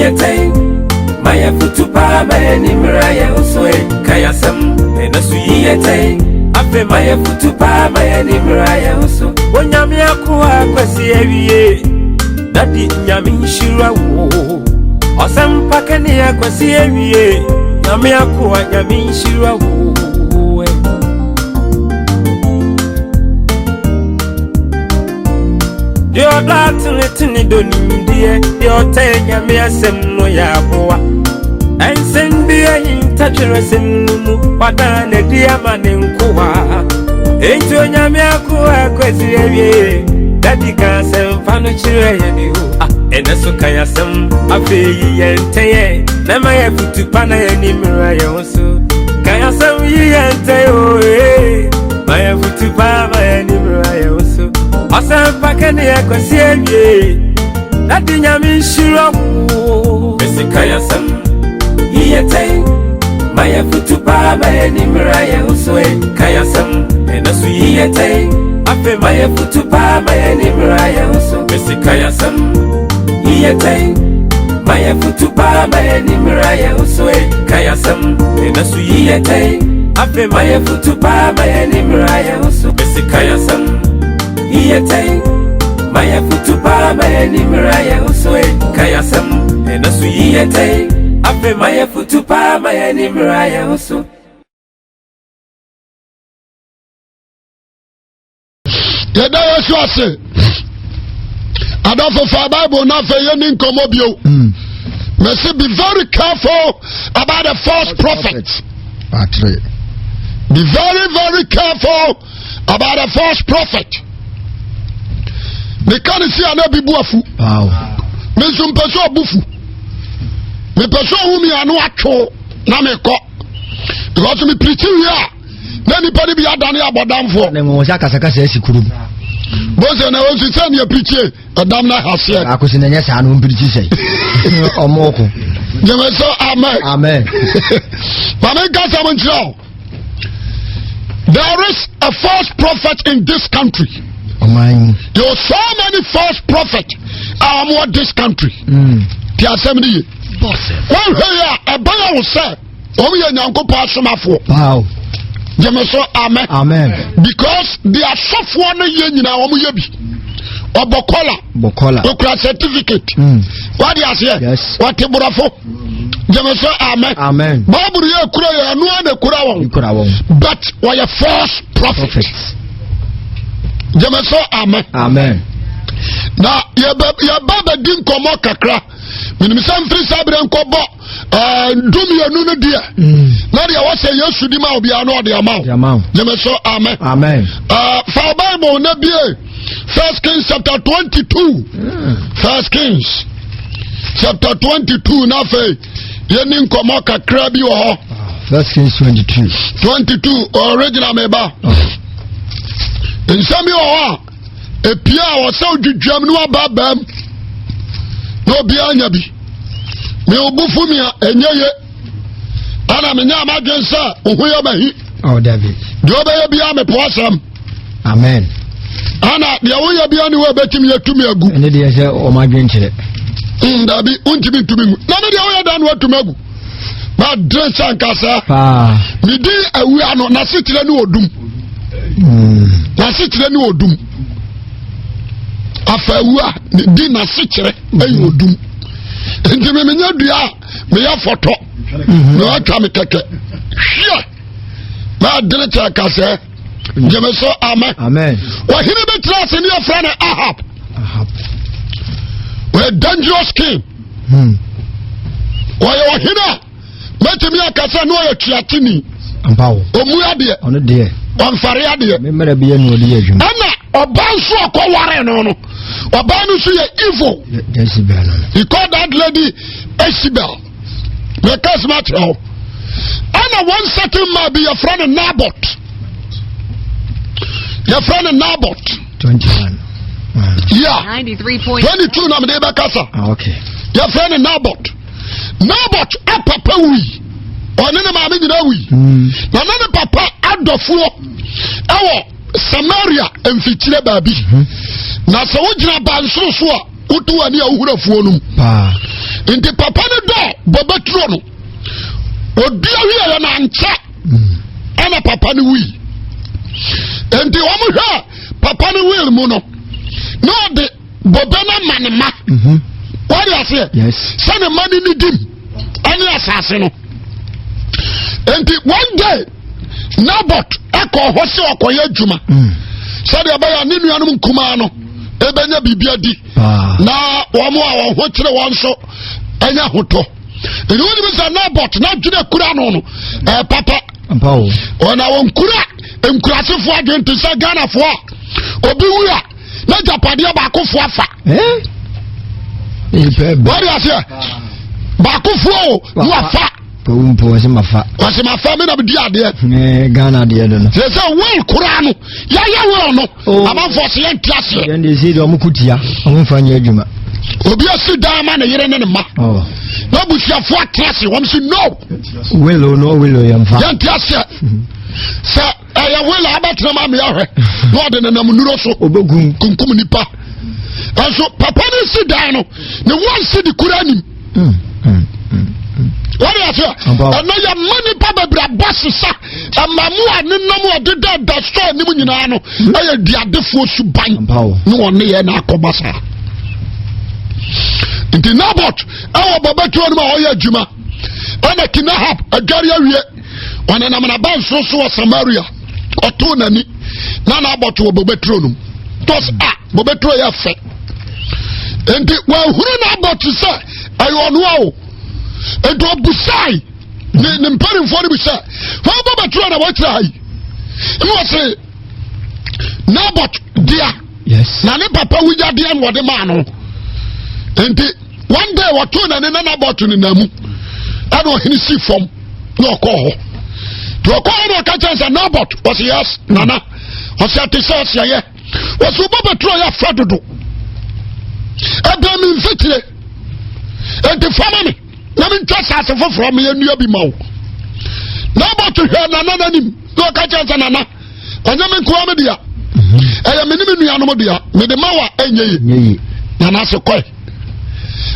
Yiye tɛn ma yɛ futu paa ma yɛ nimira yɛ nso e ka yɛ asɛm ɛna so yiye tɛn afei ma yɛ futu paa ma yɛ nimira yɛ nso onyame akoa akwasi awie dadi nyame nhyira wo ɔsɛmpa kɛne akwasi awie nyame akoa nyame nhyira wo. Deɛ ɔdɔ atenetene dɔ nimdeɛ deɛ ɔtɛn nyame asɛm no yɛ aboa ɛnsɛm bi ahinta twerɛsɛm no mu wadan n'adi ama ne nkoa enti onyame akoa akwasi awie dadi ka asɛmpa no kyerɛ yɛ ne o Ah, ɛnɛ so ka yɛ asɛm afei yi yɛn ntɛyɛ na ma yɛ futu pa na yɛni mmira yɛn ho so ka yɛ asɛm yi yɛn ntɛyɛ o ee ma yɛ futu pa ma yɛni mmira yɛn ho so ɔsɛmpa kɛne yɛ kwasi awie dadi nyame nhyira wo bɛsi ka yɛ asɛm yi yɛ tɛn ma yɛ futu pa ma yɛni mmira yɛn ho so e ka yɛ asɛm ɛnɛ so yi yɛ tɛn afei ma yɛ futu pa ma yɛni mmira yɛn ho so bɛsi ka yɛ asɛm yi yɛ tɛn ma yɛ futu pa ma yɛni mmira yɛn ho so e ka yɛ asɛm ɛnɛ so yi yɛ tɛn afei ma yɛ futu pa ma yɛni mmira yɛn ho so bɛsi ka yɛ asɛm yi yɛ tɛn ma yɛ futu pa ma yɛni mmira yɛn ho so e ka yɛ asɛm ɛnɛ so yi yɛ tɛn afei ma yɛ futu pa ma yɛni mmira yɛn ho so. Yɛda Yesu ase. Adɔfo, fa Bible na afei yɛni nkɔmmɔ bio. Mɛsi, be very careful about the false prophet. Be very very careful about the false prophet. Meka ne si a na bi bu afu. Me nso mpɛ sɛ ɔbu fu, mepɛ sɛ ɔhu mi ano atwo na mekɔ, because mepirikyi wie a na nipa no bi adane abɔdamfoɔ. Na wɔn sɛ akasakasa asi kurom. Bose na wɔn sɛ nea pirikyi ɛdam na haseɛ. Akosi na nyɛ saa na wɔn pirikyi sɛ ɔmo ko. Gyeme sɛ amen. Amen. Maame nkasa mo nkyerɛ o. There is a false prophet in this country. Ɔman mu. There are so many false prophets a wɔn wɔ this country. Ti asɛm ni ye. Wɔn hwɛ yi a ɛbɛyɛ wɔ sɛ wɔn yɛ Nyankopɔn asomafoɔ. Gyeme so amen. Amen. Because the asɔfoɔ no yɛ nyinaa wɔn yɛ bi. Ɔbɔ kɔla. Bɔkɔla. Okura certificate. Wadi aseɛ. Yes. Wɔte borɔfo. Gyeme so amen. Amen. Bible yɛ kura yɛ ɛnoa na kura wɔn. Kura wɔn. But wɔyɛ false prophet. Prophet. Gyeme so amen. Amen. Na yɛbɛ yɛba bɛdi nkɔmɔ kakra. Menim sɛ mfiri saa berɛ nkɔbɔ 12 no deɛ na deɛ wɔsɛ Yesu di ma obiara na ɔde ama wo. Yamaw. Gyeme so amen. Amen. Fa Bible na bie First Kings chapter 22. First Kings chapter 22 na afei yɛni nkɔmmɔ kakra bi wɔ hɔ. First Kings 22. 22 original meba. Nsɛm bi wɔ hɔ a epia a wɔsɛ odwidwam ne waba abam na obiara nya bi. Me obufu mi a ɛnyɛ ye. Ana menya amadwen sɛ wo ho yɛ mahi. Oh, David. Deɛ ɔbɛyɛ biara mepo asɛm. Amen. Ana deɛ woyɛ biara ne wo a ɛbɛtumi atumi agu. Ɛne deɛ sɛ ɔmo adwen kyerɛ. Dabi, wontumi ntumi ngu. Na me deɛ woyɛ da no atumi agu. Na dere sɛ nkasa. Paa. Medi awia no n'asekyerɛ ne odum. N'asekyerɛ ne odum. Afa awia ne di n'asekyerɛ ɛyɛ odum. Nti me menya dua a meyɛ fɔtɔ. Na watwa me kɛkɛ. Hwɛ! Na dere kyerɛ kasɛ. Gyeme so amen. Amen. Ɔhene bi tena ase ne yɛfrɛ no Ahab. Ahab. Ɔyɛ dangerous king. Ɔyɛ ɔhene a mɛtumi aka sɛ ne ɔyɛ tuateni. Ampa o. Ɔmu adeɛ. Ɔno deɛ. Ɔmfare adeɛ. Me mmerɛ bi yɛ na ɔde yɛ adwuma. Ɛna ɔbaa nso ɔkɔware no, ɔbaa no nso yɛ evil. Jezebel no. He called that lady Jezebel. Mɛka sɛ makyerɛ wo. Ɛna one certain man bi yɛfrɛ no Nabot. Yɛfrɛ no Nabot. 21. Yeah. 93.9. 22 na mede bɛkasa. Ah, okay. Yɛfrɛ no Nabot. Nabot apapa wui. Ɔne ne maame nyinaa wui. Na ne ne papa adɔfoɔ ɛwɔ Samaria mfikyire baabi. Na sɛ wogyina abansoro so a wotu w'ani a wohuru afuo no mu. Paa. Nti papa no dɔ bɔbɛturo no odua wieɛ na ankyɛ ɛna papa no wui. Nti wɔn hwɛ papa no wheel mu no na ɔde bobe no ama ne ma. Mhm. Wɔde aseɛ sɛ ne ma no ni dim ɛne asase no. Nti one day Nabot ɛkɔ hɔ sɛ ɔkɔyɛ adwuma mm. sɛdeɛ ɛbɛyɛ ne nuanom nkumaa no ɛbɛnya biribi adi ah. na wɔn a wɔn ho kyerɛ wɔn nso ɛnyɛ ahotɔ ɛni wɔn nim sɛ Nabot n'adwene kura no no ɛɛ papa ɔna wɔn kura nkurasefoɔ adwene te sɛ Ghanafoɔ a obi wu a na japadeɛ baakofoɔ afa wɔde aseɛ baakofoɔ o na wafa. Owu mpo wɔsi ma fa. Wɔsi ma fa mi na mi di adeɛ. Ɛɛ Ghana adeɛ do no. Sɛ sɛ wɛl koraa no yɛayɛ wɛl no. Oh. Amanfoɔ sɛ yɛn ti aseɛ. Yɛn de esi de ɔmo ko tia ɔmo nfa nyɛ adwuma. Obi asi dan ama ne yere ne ne ma. Oh. Na abusuafoɔ atena ase wɔn si no. Wɛl o no wɛl o yɛn fa. Yɛn ti aseɛ. Sɛ ɛyɛ wɛl a abɛtena ma mi ahwɛ na ɔde nenam nnuro so. Obegun. Kunkum nipa. Ɛnso papa ne si dan no ne wɔn si de kura nim. Mm, mm, mm, wɔde aseɛ ɛnɛ yɛma nnipa bebree abɔ sesa ɛma mu a nenam ɔdeda da sɔ anim nyinaa no ɛyɛ duadefoɔ suban ne wɔn ne yɛ na akɔba saa nti nabot ɛwɔ bɔbɛtuo no mu a ɔyɛ adwuma ɛna kinahab adware awie ɔnenam n'abansoro so wɔ samaria ɔtoo n'ani na nabot wɔ bɔbɛtuo no mu tɔs a bɔbɛturo yɛ fɛ nti wɔahuru n'abɔ te sɛ ɛyɛ ɔno a o nti ɔbusae ne ne mpanimfoɔ no bi sɛ wɔn bɔbɛturo na wɔakyerɛ ha yi ɛna wɔse nabot dea na ne papa wugyadeɛ na wɔde maa no nti one day wɔtoo n'ani na nabot nenam mu ɛna ɔhene si fam na ɔkɔɔ hɔ nti ɔkɔɔ hɔ na ɔka kyerɛ sɛ nabot ɔse yes nana ɔse ate sɛ ɔse ɛyɛ wɔsi wobɔ bɛturo yɛ fɛ dodo ɛbɛn mi mfitire nti fama mi na mi ntwa saase foforɔ mi yɛ nua bi ma wo na abɔto hwɛ nana n'anim na ɔka kyerɛ sɛ nana ɛnyɛ mi nkoa mi dea ɛyɛ mi ne mi nuanom dea mi de ma wa ɛnyɛ yie nana ase kɔɛ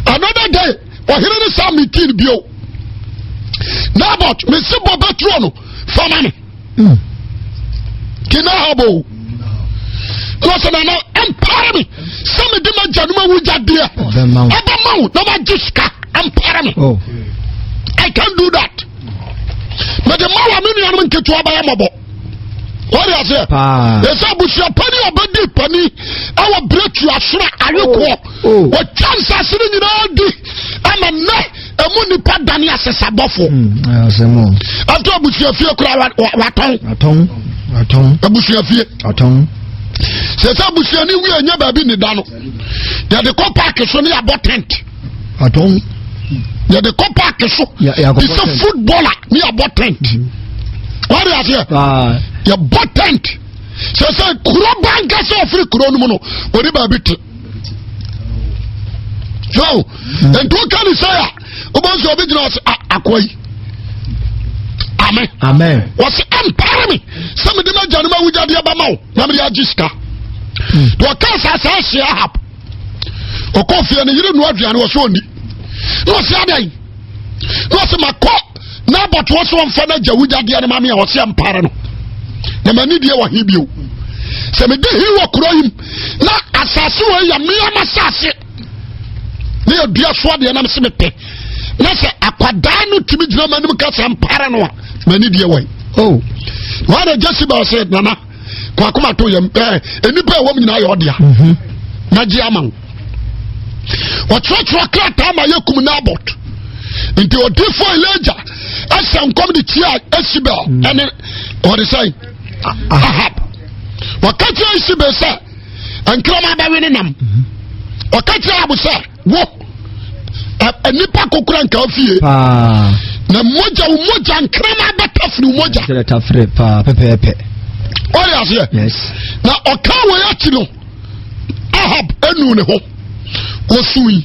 another day ɔhene ne saa meeting bio na abɔto mi si bɔ bɛturo no fama mi. Hmm. Kina habo. Na ɔsɛ nana ɛmpare me sɛ mede m'agyanom awugyadeɛ ɛbɛma wo na magye sika ɛmpare me. Oh. I can't do that. Mede ma wa me nuanom nketewa bɛyɛ mmɔbɔ. Wɔde aseɛ. Ɛsɛ abusua pani a ɔbɛdi pani ɛwɔ berɛ tuasono awekoɔ. Oh. Oh. Wɔtwa nsase no nyinaa di ama nnɛ ɛmu nipa dane asesabɔfo hmm, after abusuafie kora watɔn abusuafie sɛ sɛ abusuani wie ɛnyɛ baabi ne da no yɛde kɔ paaki so ne yɛabɔ tent yɛde kɔ paaki so te sɛ footballer ne yɛabɔ tent hmm. wɔde aseɛ yɛbɔ tent sɛ sɛ kuro bankasa ɔfiri kuro no mu no wɔde baabi te so nti woka ne sɛ a wobɛhu sɛ obi gyina ɔse akoa yi amen wɔse ɛmpare me sɛ mede m'agyanom awugyadeɛ bɛma wo na mede agye sika hmm. na ɔka saa saa hye ahab ɔkɔ fie no yere noa aduane wɔ sɛ ɔnni na ɔse adɛn na ɔsɛ makɔ na abɔtoɔ so ɔmfa no agya wugyadeɛ no ma me a ɔsɛ mpare no na m'ani deɛ wɔ he bio sɛ mede he wɔ kuro yi na asase wɔ yɛ mmea m'asase ne yɛdua so adeɛ nam se mepɛ na sɛ akwadaa no tumi gyina m'anim ka sɛ mpare no a m'ani deɛ wɔ yi oh. wɔn na Jezebel sɛ nana kwakoma to yam ɛɛ eh, nnipa a ɛwɔ mu nyinaa yɛ ɔdea mhm. na gye ama wo wɔtwerɛtwerɛ krataa ma yɛkum nabot nti ɔdifo elija ɛhyɛ nkɔm de tia esibel mm. ɛne ɔde sɛn ahab wɔka kyerɛ esibel sɛ nkrama bɛwe ne nam mhm. ɔka kyerɛ ahab sɛ wo nipa kokora nka ofie na mogya wo mogya nkrama bɛtafiri wo mogya tafiri paa pɛpɛɛpɛ ɔyɛ aseɛ na ɔka wɔ akyi no ahab enu ne ho wɔsui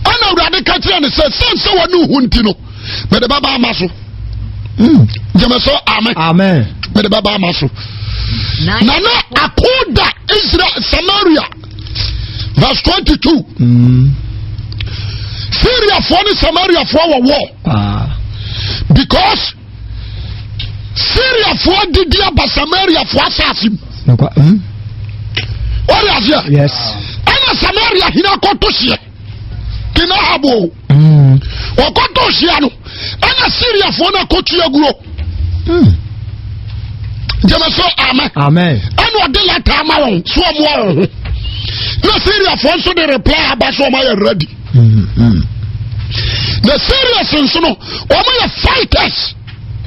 ɛna awurade ka kyerɛ ne sɛ sɛn sɛ wɔne ho nti no mede bɛba ama so hmm. gyeme so amen mede bɛba ama so na na ako da israel samaria verse 22 mm. Syriafoɔ ne Samariafoɔ wɔ war. Because Syriafoɔ didi aba Samariafoɔ asase mu. Wɔde aseɛ. Ɛna Samaria hene akɔto hyeɛ. King Ahab o. Ɔkɔto hyeɛ no ɛna Syriafoɔ no akɔtu aguo. Gyeme so amen. Amen. Ɛna ɔde lɛta ama wɔn so ɔmoa wɔn ho. Na Syriafoɔ nso de reply aba so ɔmo ayɛ ready. Na Syrians nso no wɔn yɛ fighters.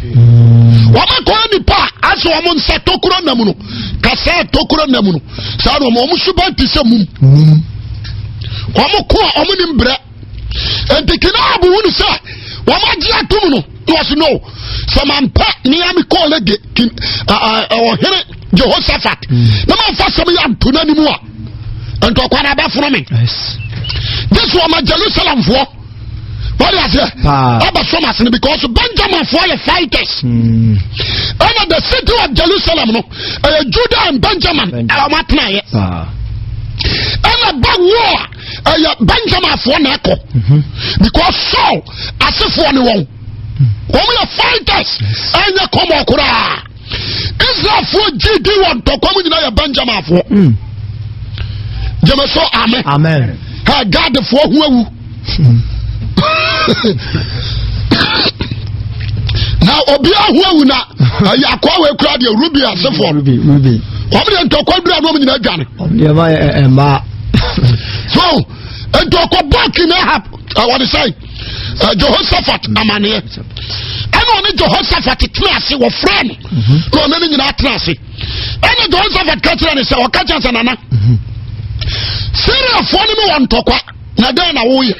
Wɔn akɔ nipa a asɛ wɔn nsa tokuro nam no kasa tokuro nam no saa na wɔn suban te sɛ mum. Wɔn ko a wɔn nim brɛ. Nti kina abu hu sɛ wɔn agye atum no na wɔsi no sɛ mampɛ nea mi kɔɔ lege kin ɔhene Jehoshaphat na manfa sɛm yɛ anto n'anim a ntɔkwa na abɛfono me. Gye so ɔma Jerusalemfoɔ wɔde aseɛ ɛbɛ sɔm ase no because Benjamin foɔ yɛ fighters ɛna the city of Jerusalem no ɛyɛ Judah and Benjamin ɛna wɔn atenaeɛ ɛna ba war ɛyɛ Benjamin foɔ na ɛkɔ because Saul asefoɔ ne wɔn wɔn yɛ fighters ɛnyɛ kɔmɔ koraa Israelfoɔ gye di wɔ ntɔkwa mu nyinaa yɛ Benjamin foɔ gyeme so amen amen ha Gadfoɔ ho awu na obiara ho awu na ɛyɛ akoa wɔ ekura deɛ Ruby asefoɔ wɔn deɛ ntɔkwa dura na wɔn nyinaa dwane so ntɔkwa bɔɔ King Ahab wɔde sɛn Jehoshaphat amaneɛ ɛna ɔne Jehoshaphat tena ase wɔfrɛ no na ɔne ne nyinaa tena ase ɛna Jehoshaphat ka kyerɛ ne sɛ ɔka kyerɛ sɛ nana Syriafoɔ no ne wɔ ntɔkwa na dɛn na woyɛ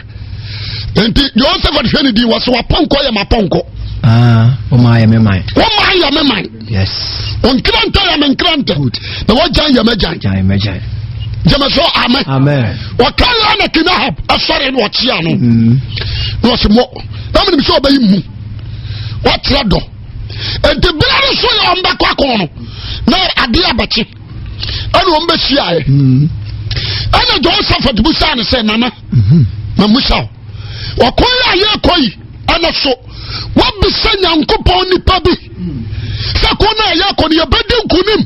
nti Jehoshaphat hwɛ ne din wɔ sɛ wapɔnkɔ yɛ mapɔnkɔ wɔma yɛ me man wɔma yɛ me man yes nkrantɛ yɛ me nkrantɛ na wɔgyan yɛ m'agyan gyeme so amen amen ɔka yɛ na King Ahab ɛsɔre na ɔkyea no na ɔsɛ mɔ na menim sɛ ɔbɛyi mu wakyerɛ dɔ nti berɛ no so yɛ ɔmbɛkɔ akɔ no na adeɛ abɛkye ɛna ɔmbɛhyiaeɛ ɛna Jehoshaphat busaa no sɛ nana na musa wo ɔko yi a yɛkɔ yi ɛna so wabisa Nyankopɔn nipa bi sɛ ko no a yɛkɔ no yɛbɛdi nkonim.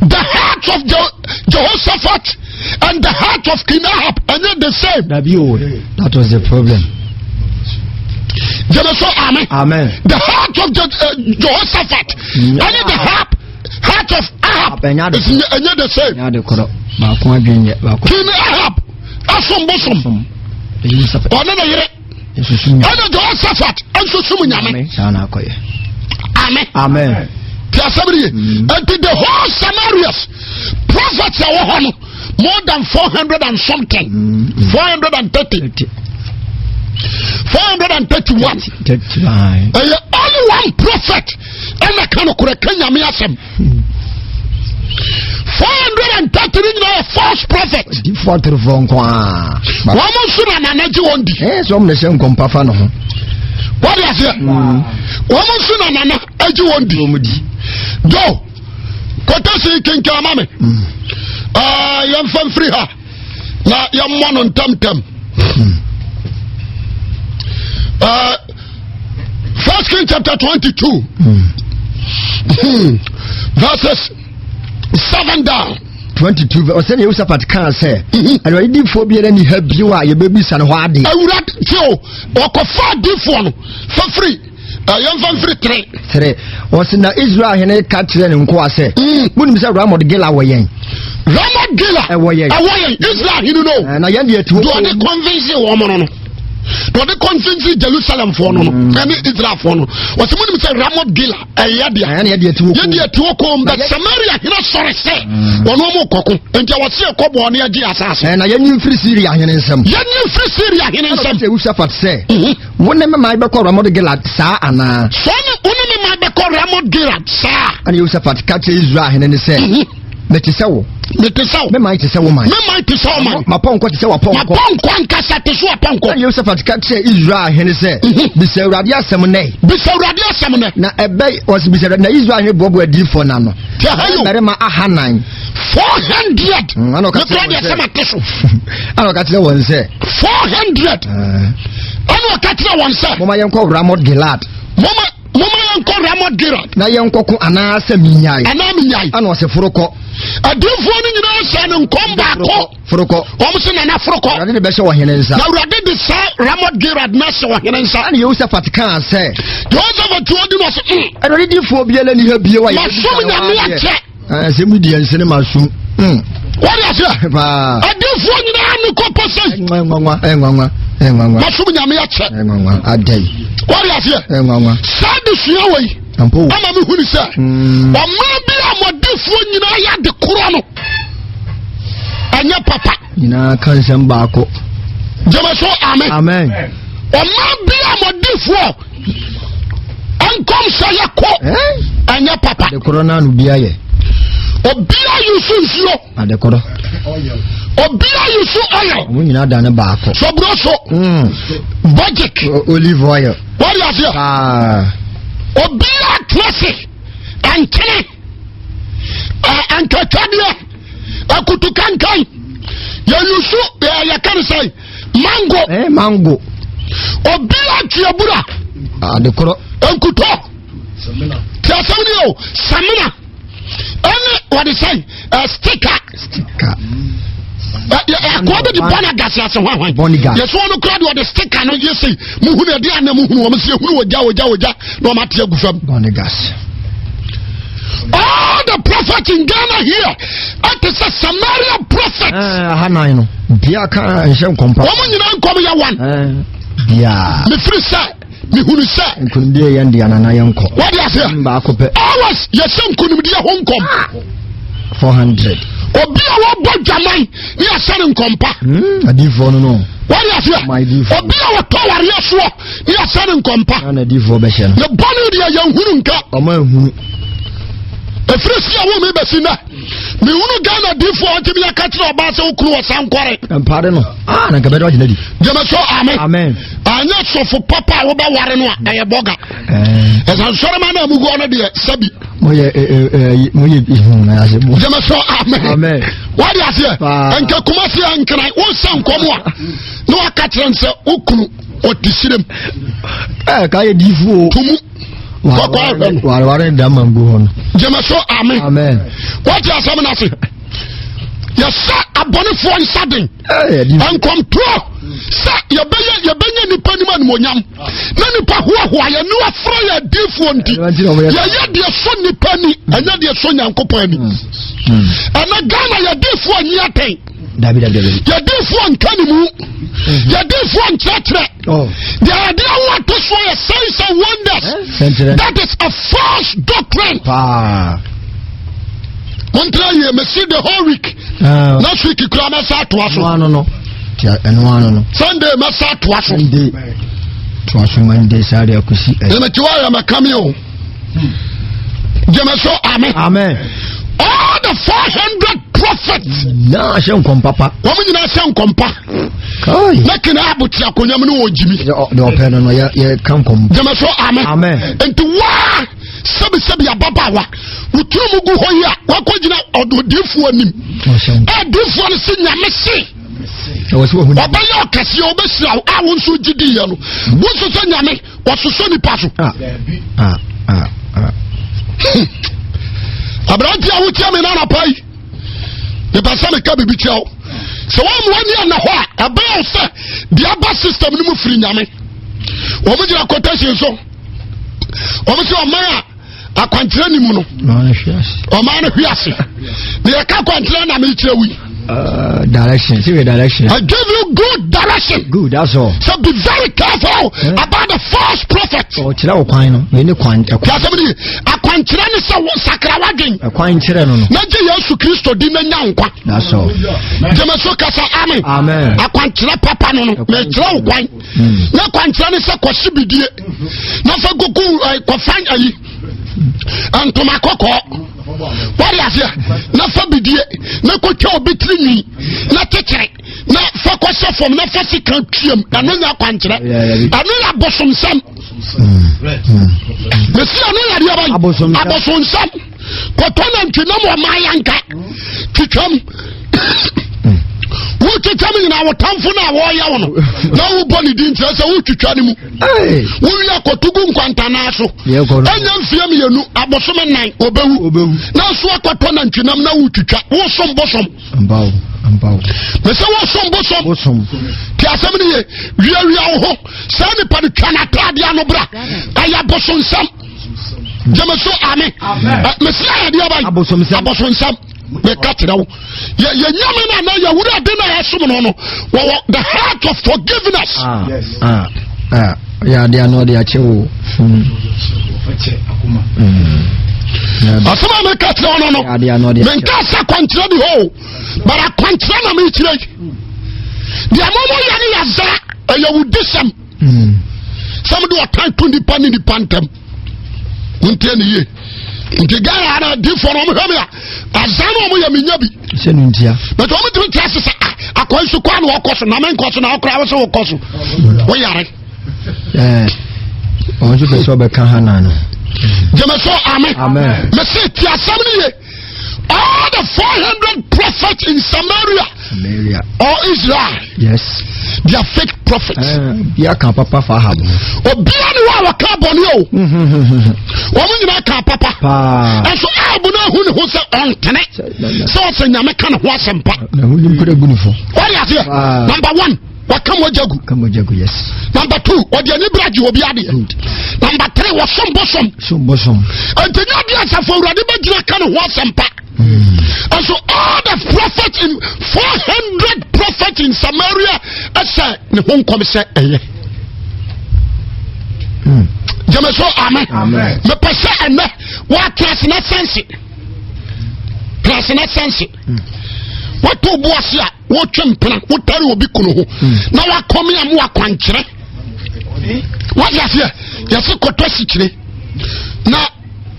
The heart of Jehoshaphat and the heart of King Ahab ɛnyɛ the same. Dabi o, that was the problem. Jẹ́mi sọ amen. Amen. The heart of Jehoshaphat ɛne the heart of Ahab ɛnyɛ the same. Ɛnyɛ de korɔ. Baako adwene yɛ baako. King Ahab asom bosom. Ɔne ne yere. Ɛna Jehoshaphat nso som nyame. Saa na akɔyɛ. Amen. Amen. Ti asɛm ni ye. Nti the whole Samarias prophets a wɔ hɔ no more than 400 and something. 430. 431. Ɛyɛ only one prophet ɛna ka no korɛ ka nyame asɛm. 430 ni nyinaa yɛ false prophet. Difoɔ atorofoɔ nko ara. Wɔn nso na nana gye wɔn di. Ɛɛ sɛ wɔn na ɛhyɛ nkɔmpa fa ne ho. Wɔde aseɛ. Wɔn nso na nana gye wɔn di. Wɔn di. Do kɔtɛsi kinkan ama mi. Ɛɛ yɛn fɛn firi ha na yɛn mmɔ no ntɛmntɛm. Ɛɛ First King chapter 22. Verses 7 down. 22 ɔsɛ ne Yehosafat kaa sɛ Awurade difoɔ biara ni ha bio a yɛbɛbisa no hɔ adeɛ. Awurade tí o ɔkɔfa adifoɔ no fafiri yɛmfa mfiri tere. Tere ɔsɛ na Israel hene ka kyerɛ ne nkoa sɛ monim sɛ Ramot Gila wɔ yɛn. Ramot Gila ɛwɔ yɛn. Ɛwɔ yɛn Israel hene no. Na yɛn deɛ tuo. Deɛ ɔde convince wɔn no no. Deɛ ɔde convince Jerusalem foɔ no no ɛne Israel foɔ no. Ɔsɛ monim sɛ Ramot Gila ɛyɛ deɛ. Yɛn deɛ tuo kom. Yɛn deɛ tuo kom bɛ Samaria hene sɔre sɛ ɔno ɔmo kɔko nti ɛwɔ se ɛkɔ bɔɔ ne agye asase. Na yɛnyi mfiri Syria hene nsam. Yɛnyi mfiri Syria hene nsam. Ɛna Yehosafat sɛ wo ne me man bɛkɔ Ramot Gilad saa anaa? Sɛ wo ne me man bɛkɔ Ramot Gilad saa. Ɛna Yehosafat ka kyerɛ Israel hene no sɛ mete sɛ wo. Mete sɛ wo. Me man te sɛ wo man. Me man te sɛ wo man. Mapɔnkɔ te sɛ w'apɔnkɔ. Mapɔnkɔ ankasa te sɛ w'apɔnkɔ. Na Yehosafat ka kyerɛɛ Israel hene sɛ, mhm. Bisa Awurade asɛm nnɛ. Bisa Awurade asɛm nnɛ. Na ɛbɛ wɔsi bisa na Israel hene boaboa adiyifoɔ no ano. Tiɛ ha yo. Mmarima ahanan. 400. Mm, ɛna ɔka kyerɛ wɔn sɛ. Ɛna ɔka kyerɛ wɔn sɛ. 400. Ɛna ɔka kyerɛ wɔn sɛ. Moma yɛn kɔ Ramot Gilad. Moma moma yɛn kɔ Ramot Gilad. Na yɛn kɔko anaasɛ minyae. Anaa minyae. Ɛna ɔsɛ foro kɔ. Adiifoɔ no nyinaa hyɛ no nkɔm baako. Foro kɔ. Wɔn sɛ nana foro kɔ. Awurade de bɛhyɛ ɔhene nsa. Na Awurade de saa Ramot Gilad na hyɛ ɔhene nsa. Ɛna Yehosafat kaa sɛ. Yehosafat tuo di na ɔsɛ. Mm. Awurade difoɔ biara ni ha bio a yɛbɛbisa no adeɛ. Masom nyame akyɛ. Sɛ mu deɛ nsene ma sum. Hmm. Wɔde aseɛ. Paa. Adiifoɔ nyinaa ne kɔ pɔ sɛ. Nwanwa nwanwa nwanwa. Masom nyame akyɛ. Nwanwa adai. Wɔde aseɛ. Nwanwa. Saa de sua wɔ yi. Ampo. Ama mi hu ni sɛ. Hmm. Ɔman bi a mɔdifoɔ nyinaa yɛ ade korɔ no. Ɛnyɛ papa. Nyinaa ka nsɛm baako. Gyeme so amen. Amen. Ɔman bi a mɔdifoɔ nkɔmhyɛ yɛ kɔ ɛnyɛ papa. Adekorɔ naa no obiara yɛ. Obiara yi so nsuo. Adekorɔ. Obiara yi so oil. Wɔn nyinaa da ne baako. Soburo so. Hmm. Budget. Olive oil. Wɔde aseɛ. Obiara tena se ɛntene ɛnkɛtwadeɛ akutu kankan yɛyusu yɛka ne sɛ mango. Eh, mango. Obi atuabura. Adekorɔ. Nkutɔ. Tí a sɛm ni o samina ɛne wɔde sɛn ɛ stika. Stika. Akoa bi di bɔna gasi ase hwan hwan. Bɔni gas. Yɛsɛ wɔn kura de ɔde stika no yɛ sɛ mu hunu ɛdi anam mu hunu wɔn si ehunu ogya ogya ogya na wɔn ate agu fam. Bɔni gas. All the prophets in Ghana here, it is a Samaria prophet. Eh, ha nan no. Bia ka nhyɛ nkɔmpa. Wɔn nyinaa nkɔm yɛ one. Eh, bia. Mefiri sɛ mehunu sɛ. Nkunimdie yɛn deɛ nana yɛn kɔ. Wɔde aseɛ. Mm, baako pɛ. Always yɛhyɛ nkunimdie ho nkɔm. 400. Obi a wɔbɔ dwaman ne yɛhyɛ no nkɔmpa. Hmm, adiifoɔ no no. Wɔde aseɛ. Obi a wɔtɔ wareɛ soɔ ne yɛhyɛ no nkɔmpa. Na adiifoɔ bɛhyɛ no. Ne bɔne deɛ yɛnhunu nka. Ɔma nhunu. Ɛfiri si a wo me bɛsi nnɛ. Mehunu Ghana diifoɔ a ɔtumi aka kyerɛ ɔbaa sɛ wo kunu wɔ sankɔre. Mpaade no. Ah, na nka bɛdɔ agyina di. Gyeme so amen. Amen. Anyɛ sɔfo papa a wobɛware no a ɛyɛ bɔga. Eh. Ɛsɛ nsɔrema no a mugu hɔ no deɛ sɛbi. Moyɛ eh eh moyɛ ihu na ase mo. Gyeme so amen. Amen. Wade aseɛ. Nka kumase a nkran wo sɛ nkɔm a na waka kyerɛ n sɛ wo kunu ɔte sirem. Ɛɛ ka yɛ diifoɔ. Tumu. Kɔkɔ ahwɛ no. Wareware da ma ngu hɔ no. Gyeme so amen. Amen. Wate asɛm no ase. Yɛsɛ abɔnefoɔ nsa den. Nkɔmtorɔ sɛ yɛbɛyɛ yɛbɛnya nipa nim animonyam na nipa hoahoa yɛn ne wafrɛ yɛ adiifoɔ nti yɛyɛ deɛ sɔ nipa ni ɛnyɛ deɛ sɔ Nyankopɔn ani. Ɛnɛ Ghana yɛdiifoɔ nyi atɛn. Yɛdiifoɔ nka ne mu. Yɛdiifoɔ nkyerɛkyerɛ. Deɛ yɛde awo ato soɔ yɛ signs and wonders. That is a false doctrine. Montra yie mesi the whole week. Ah. Next week kura mɛsa atoa so. Ɛno no. Ɛno ano no. Sunday mɛsa atoa so. Sunday toa so Monday saa de akosi. Yɛmɛti wa yɛ mɛka mi o. Gyeme so amen. Amen. All the 400 prophets. Nyinaa hyɛ nkɔm papa. Wɔn nyinaa hyɛ nkɔm pa. Na kena abote akonnwa mu ne wɔn gyimi. Deɛ ɔpɛ no no yɛ yɛ ka nkɔm. Gyeme so amen. Amen. Nti waa sɛbisɛbi ababaawa woturu mu gu hɔ yi a wakɔgyina ɔdodiifoɔ anim. Ɔdiifoɔ no si nyame se. Ɔbɛyɛ ɔkɛseɛ ɔbɛhyira wo a wo nso gye diiɛ no. Wo nso sɛ nyame wɔsosɔ nipa so. Ah, ah, ah, ah. Aberante a wotia me no anapa yi mepɛ sɛ meka biribi kyerɛ wo sɛ woammoa ni ana hɔ a ɛbɛyɛ wo sɛ deɛ aba system no mu firi nyame wɔn gyina quotation so wɔn sɛ ɔman a akwankyerɛ ni mu no ɔman no hwe ase na yɛka akwankyerɛ na mekyerɛ wo yi Direction. See direction. I give you good direction. Good, that's all. So be very careful eh? about the false prophet. Oh, kyerɛ wo kwan no. Wei ne kwan. Kyerɛ ni akwankyerɛ ne sɛ wo sakra wadwen. Kwan kyerɛ no no. Na gye Yesu Kristo di na nya nkwa. That's all. Gyeme so kasa amen. Amen. Akwankyerɛ papa no no. Mekyerɛ wo kwan. Hmm. Na kwankyerɛ ne sɛ kɔhye bidie. Na fa gugu eh, kɔfa ayi. Ntoma kɔkɔɔ. Wade aseɛ na fa bidie na kɔtwa obi tiri nwi na kyekyere na fa kɔhyɛ fam na fa sika tuam. Ɛno nyɛ akwankyerɛ, ɛno yɛ abosomsɛm. Mesi ɛno yɛ adeɛ bɛn? Abosomsɛm. Kɔtɔ nantwi nam ɔma yanka twitwam, wotwitwam nyinaa wo tamfo no a wɔreyɛ wo no na wobɔ ne din kyerɛ sɛ wotwitwa no mu. Wowie akɔto gu nkwantanaa so, ɛnyɛ mfeɛ 2, abosome 4 ɔbɛwu, na nso akɔtɔ nantwinam na wotwitwa, wosom bosom. Mesɛ wosom bosom. Te asɛm no ye, wiawia wo ho saa nipa no, twa no ataadeɛ ano bra, ɛyɛ bosonsɛm. Gyeme so ame. Mesi ayɛdeɛ ba abosonsɛm. Meka kyerɛ wo, yɛ nyame no anaa yɛwura de no a yɛsom no, wɔwɔ the heart of forgiveness. Yɛ adeɛ ano ɔde akyɛ wo. Asɛm a meka kyerɛ wo no, menka sɛ kwankyerɛ bi hɔ o, but akwankyerɛ na mekyerɛ yi. Deɛ momo yɛ no yɛza, ɛyɛ wo disɛm sɛ mode ɔtan to nipa ne nipa ntam. Wontie ne yie. Nti Ghana ana adiifoɔ no ɔmohwɛ me a, azan no ɔmoyɛ menya bi. Sɛ no ntia. But ɔmotumi te ase sɛ akwan so kɔ a na wɔkɔ so na menkɔ so na wokora wo sɛ wokɔ so woyare. Ɔno nso pɛ sɛ ɔbɛka ha na no. Gyeme so ame. Mese ti asɛm no ye. All the 400 prophets in Samaria or Israel, yes, they are fake prophets. Bia ka papa fa ha bo. Obia ne wa wɔka bɔne o. Wɔn nyinaa ka papa. Ɛnso Ahab no ahu ne ho sɛ ɔntene sɛ ɔsɛ Nyame ka ne ho asɛmpa. Na ho nim kura gu ne fo. Wɔde aseɛ. Number one, waka mogya gu. Ka mogya gu, yes. Number two, ɔde ani bere agye obi adeɛ. Number three, wɔsom bosom. Som bosom. Nti nyɛ adeɛ asafo Awurade bɛgyina ka ne ho asɛmpa. And so all the prophets in 400 prophets in Samaria ɛsɛ ne ho nkɔm sɛ ɛyɛ. Gyeme so amen. Mepɛ sɛ ɛnɛ woate ase na sɛnse. Te ase na sɛnse. Wato bo ase a wotwe mpena, wotare obi kunu ho na wakɔme a mo akwankyerɛ. Wate aseɛ, yɛse kɔtɔ sikyire na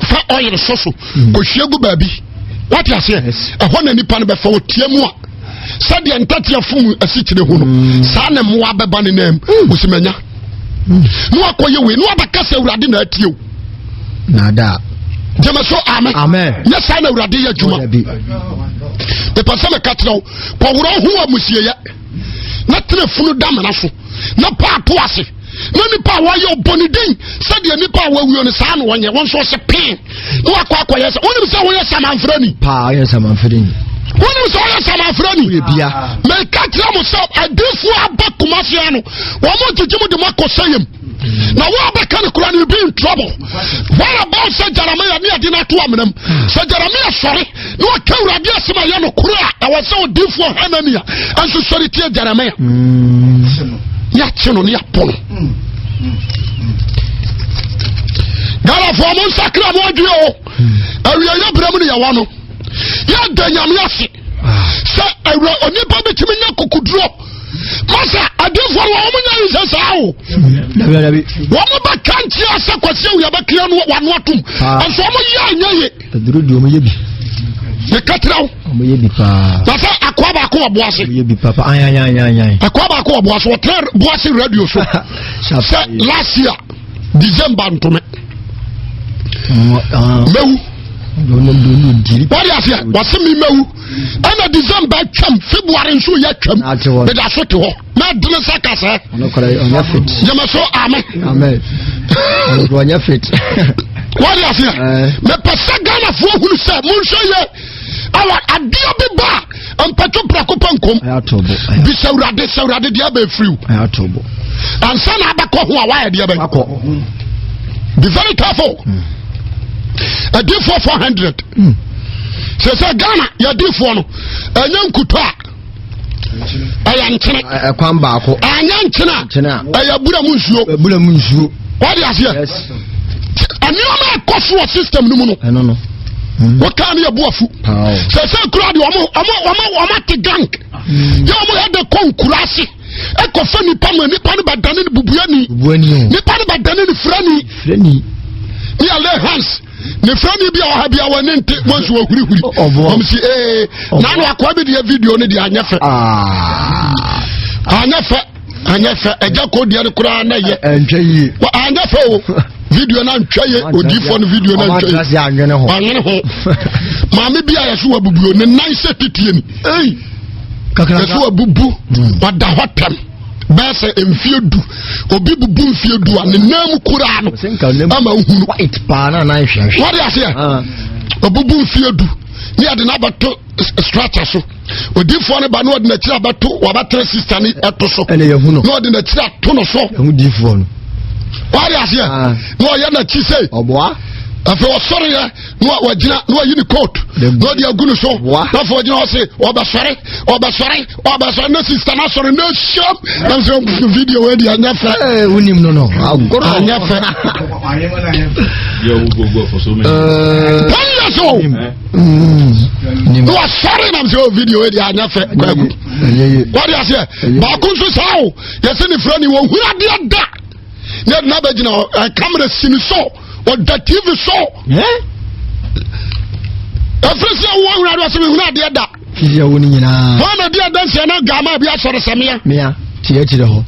fa ɔyere sɔ so kɔhwie gu baabi. Wate aseɛ, ɛhɔ na nipa no bɛfa ɔtia mu a, sɛdeɛ ntatea fom asikyire ho no, saa na mmoa bɛba ne nam ɔsimanya na wakɔyɛ wei na wabɛka sɛ Awurade na atie o. Nada. Gyeme so amen. Nyɛ saa na Awurade yɛ adwuma. Mepɛ sɛ meka kyerɛ wo, kɔworɔ ho wɔ musieyɛ na tena funu damena so na paato ase na nipa a wɔyɛ ɔbɔ ne din sɛdeɛ nipa a wɔawuo no saa na wɔnyɛ wɔn nso ɔhyɛ pɛn na wakɔ akɔyɛ sɛ wonim sɛ woyɛ samanfrɛ ni. Paa, woyɛ samanfrɛ ni. Wonim sɛ woyɛ samanfrɛ ni. Woyɛ bia. Meka kyerɛ mo sɛ adiifoɔ aba Kumase ano, wɔn mo gyegye mo de mo akɔ sɛyɛm na wo abɛka no kora no, you be in trouble. What about sɛ Jeremiah ne ade no ato amenam sɛ Jeremiah sɔre na ɔka Awurade asɛm a ɛyɛ no koro a, ɛwɔ sɛ odiifoɔ Hanania nso sɔre tie Jeremiah ne akye no ne apɔ no. Ghanafoɔ, mo nsakra mo adwene o. Awieyɛ berɛ mu ne yɛwɔ no. Yɛda Nyame ase sɛ awura onipa bɛtumi nya kokoduro masa. Adiifoɔ no wɔn nya yi sɛ saa o, wɔn bɛka nkyia sɛ Kwasi Awia bɛkea no wano atom, nso wɔn yɛ anyɛ ye. Aduro di wɔn yɛ bi. Meka kyerɛ wo. Wɔn yɛ bi paa. Na sɛ akoa baako wɔ Boase. Wɔn yɛ bi papa ayanyanyanyan. Akoa baako wɔ Boase, wɔtena Boase radio so sɛ last year December ntome mɛwu. Wɔde aseɛ wɔse mi mɛwu, ɛna December twam, February nso yɛ twam, meda so te hɔ na adene sɛ kasɛ. Gyeme so amen. Wɔde aseɛ mepɛ sɛ Ghanafoɔ hunu sɛ monhwɛ yɛ awa adeɛ bi ba a mpɛtwo prɛko pɛ nkom bisa Awurade sɛ Awurade deɛ abɛ firiw ansa na abɛkɔ ho a wayɛ deɛ bɛ. Be very careful. Adiifoɔ 400 sɛ Ghana yɛdiifoɔ no ɛnyɛ nkutɔ a ɛyɛ nkyene. Ɛkwan baako. Ɛnyɛ nkyene a ɛyɛ bura mu nsuo. Bura mu nsuo. Wɔde aseɛ nneɛma ɛkɔ so wɔ system no mu no. Ɛno no. Wɔkaa ne yɛ bu afu sɛ kura deɛ ɔmo ɔmo ɔmo ɔmo ate gang yɛ ɔmo yɛ de kɔ nkura ase ɛkɔfa nipa ma nipa no bɛdane ne bubuani, nipa no bɛdane ne firani. Firani. Ne yɛ lay hands ne fɛni bi a ɔha bi a wɔne nte wɔn nso wɔhurihuri wɔn si ee n'ano akɔa bi deɛ video no deɛ anyɛ fɛ ah. Anyɛ fɛ, anyɛ fɛ. Ɛgya kɔ deɛ no koraa na yɛ anyɛ fɛ o. Video na ntwa ye, odiifoɔ no video na ntwa ye, anwene ho. Maame bi a yɛso wabubu ne nan sɛ titie ni yɛso wabubu, wada hɔ tɛm bɛɛ sɛ mfie 10. Obi bubu mfie 10 a ne nan mu koraa no ama nhunu wɔde aseɛ ah. Obubu mfie 10 ne yɛde no abɛto structure so. Odiifoɔ no ba na ɔde n'akyiri abɛto wabatena sista ne ɛto so na ɔde n'akyiri ato no so wɔde aseɛ ah. Na ɔyɛ n'akyi sɛ afei ɔsɔreɛ na wagyina na wayi ne coat na ɔde agu ne so na afei ɔgyina hɔ se ɔbɛsɔre, ɔbɛsɔre, ɔbɛsɔre na sista no asɔre na ahyɛm na sɛ video wei deɛ anyɛ fɛ. Eh, wonim no agorɔ. Anyɛ fɛ. 10 years old na wasɔre nam sɛ o video wei deɛ anyɛ fɛ. Kwaku, wɔde aseɛ baako nso saa o, yɛsɛ ne fira ni wɔhunu adeɛ da ne yɛde no abɛgyina kamera si ne so, ɔda TV so ɛfiri sɛ wowɔ hunu adeɛ sɛ mehunu adeɛ da. Fisi ɛwo no nyinaa. Wɔn na di adanseɛ na gama bi asɔre sɛ mea. Mea te akyire hɔ.